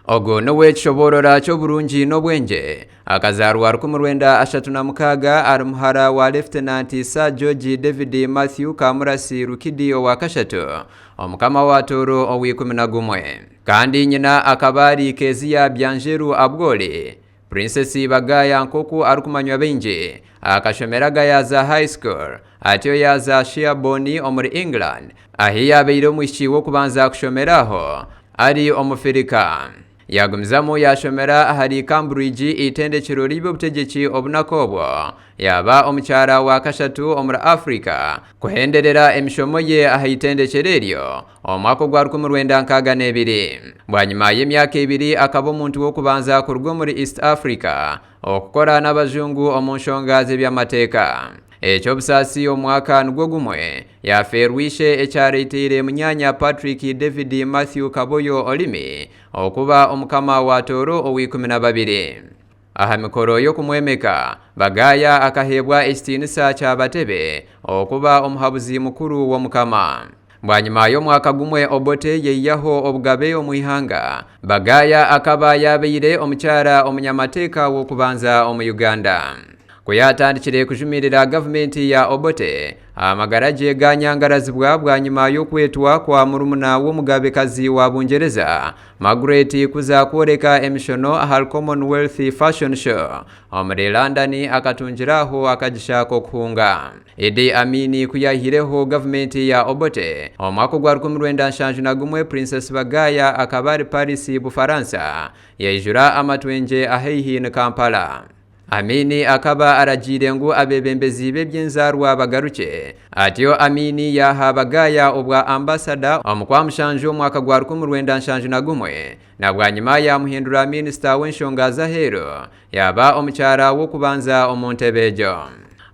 Ogu niwe kishoboorora ky'oburungi n'obwengye. Akazaarwa 1936 ari muhara wa Lefutenanti Sir George David Mathew Kamurasi Rukidi owa kashatu, Omukama wa Tooro ow'ikumi na gumwe. Kandi nyina akaba ari Kezia Byanjeru Abwoli. Princess Bagaya nk'oku arikumanywa baingi, akashomera Gayaza High School, atyo yaaza Sherborne omuri England ahi yaabaire omwishiki w'okubanza kushomera aho ari Omufirika. Yaagumizamu yaashomera ahari Cambridge eitendekero ry'eby'obutegyeki obunaku obwo, yaaba omukyara wa kashatu omuri Africa kuhenderera emishomo ye aha itendekyero eryo omu mwaka ogwa 1962. Bwanyima y'emyaka ebiri akaba omuntu w'okubanza kuruga omuri East Africa okukora n'abajungu omu nshonga z'eby'amateeka. Eky'obusaasi omu mwaka nigwo gumwe yaafeerwa ishe ekyareeteire munyaanya Patrick David Mathew Kaboyo Olimi okuba omukama wa Tooro ow'ikumi na babiri. Aha mikoro y'okumwemeka, Bagaya akaheebwa ekitiinisa kya Batebe okuba omuhabuzi mukuru w'omukama. Bwanyima y'omwaka gumwe Obote yaihaho obugabe omu ihanga, Bagaya akaba yaabaire omukyara omunyamateeka w'okubanza omu Uganda. Ku yaatandikire kujumirira gavumenti ya Obote, amagara gye gaanyangarazibwa bwanyima y'okwetwa kwa murumuna w'omugabekazi wa Bungyereza, Margaret kuza kworeka emishono ahari Commonwealth Fashion Show omuri London akatungira aho akagisha k'okuhunga. Idi Amin ku yaihireho gavumenti ya Obote omu mwaka ogwa 1971 Princess Bagaya akaba ari Paris, Bufaransa yaijura amatwengye ahaihi ni Kampala. Amin akaba aragiire ngu abeebembezi b'eby'enzaarwa bagarukye, atyo Amin yaaha Bagaya obwa ambasada omu Kwamushanju omwaka gwa 1971 na bwanyima yaamuhindura minisita w'enshonga z'aheeru yaaba omukyara w'okubanza omu ntebe egyo.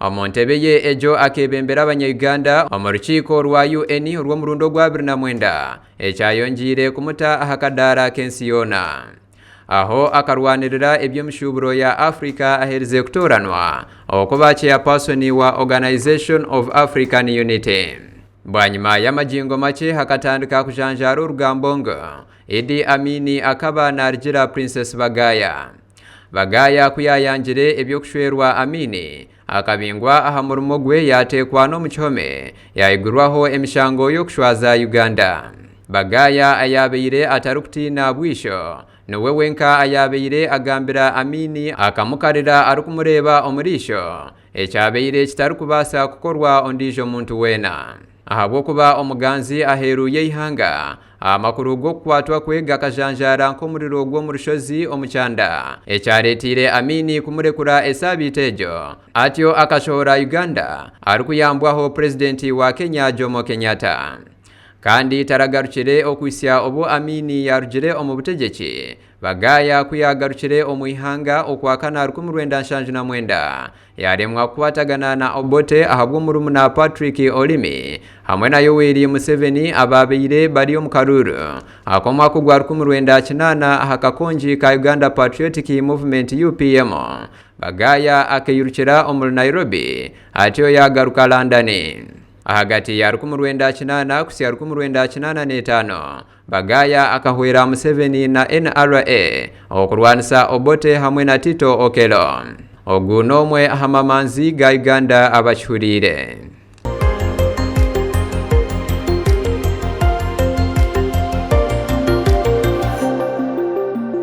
Omu ntebe ye egyo akeebembera abanya-Uganda omu rukiiko rwa UN orw'omurundi ogwa 29 ekyayongyeire kumuta aha kadaara k'ensi yoona. Aho akarwanirira eby'emishuuburo ya Africa aherize kutooranwa okuba Chairperson wa Organisation of African Unity. Bwanyima y'amagingo makye hakatandika kujanjaara orugambo ngu Idi Amin akaba narigira Princess Bagaya. Bagaya ku yaayangire eby'okushwerwa Amin, akabingwa aha murimo gwe yaateekwa n'omu kihome yaigurwaho emishango y'okushwaza Uganda. Bagaya ayaabaire atarikutiina bwisho niwe wenka ayaabaire agambira Amin akamukarira arikumureeba omu riisho ekyabaire kitarikubaasa kukorwa ondiijo muntu weena. Ahabw'okuba omuganzi aheeru y'eihanga, amakuru g'okukwatwa kwe gakajanjaara nk'omuriro gw'omu rushozi omu kyanda, ekyareeteire Amin kumurekura esaabiiti egyo, atyo akashohora Uganda arikuyambwaho Purezidenti wa Kenya Jomo Kenyatta. Kandi taragarukire okuhitsya obu Amin yaarugire omu butegyeki, Bagaya ku yaagarukire omu ihanga Okwakana 1979, yaaremwa kukwatagana na Obote ahabw'omurumuna Patrick Olimi hamwe na Yoweri Museveni abaabaire bari omu karuuru ak'omwaka ogwa 1980 aha kakongi ka Uganda Patriotic Movement, UPM. Bagaya akairukira omuri Nairobi atyo yaagaruka London. Ahagati ya 1980 kuhitsya 1985, Bagaya akahwera Museveni na NRA okurwanisa Obote hamwe na Tito Okello. Ogu n'omwe aha mamanzi ga Uganda abakihuriire.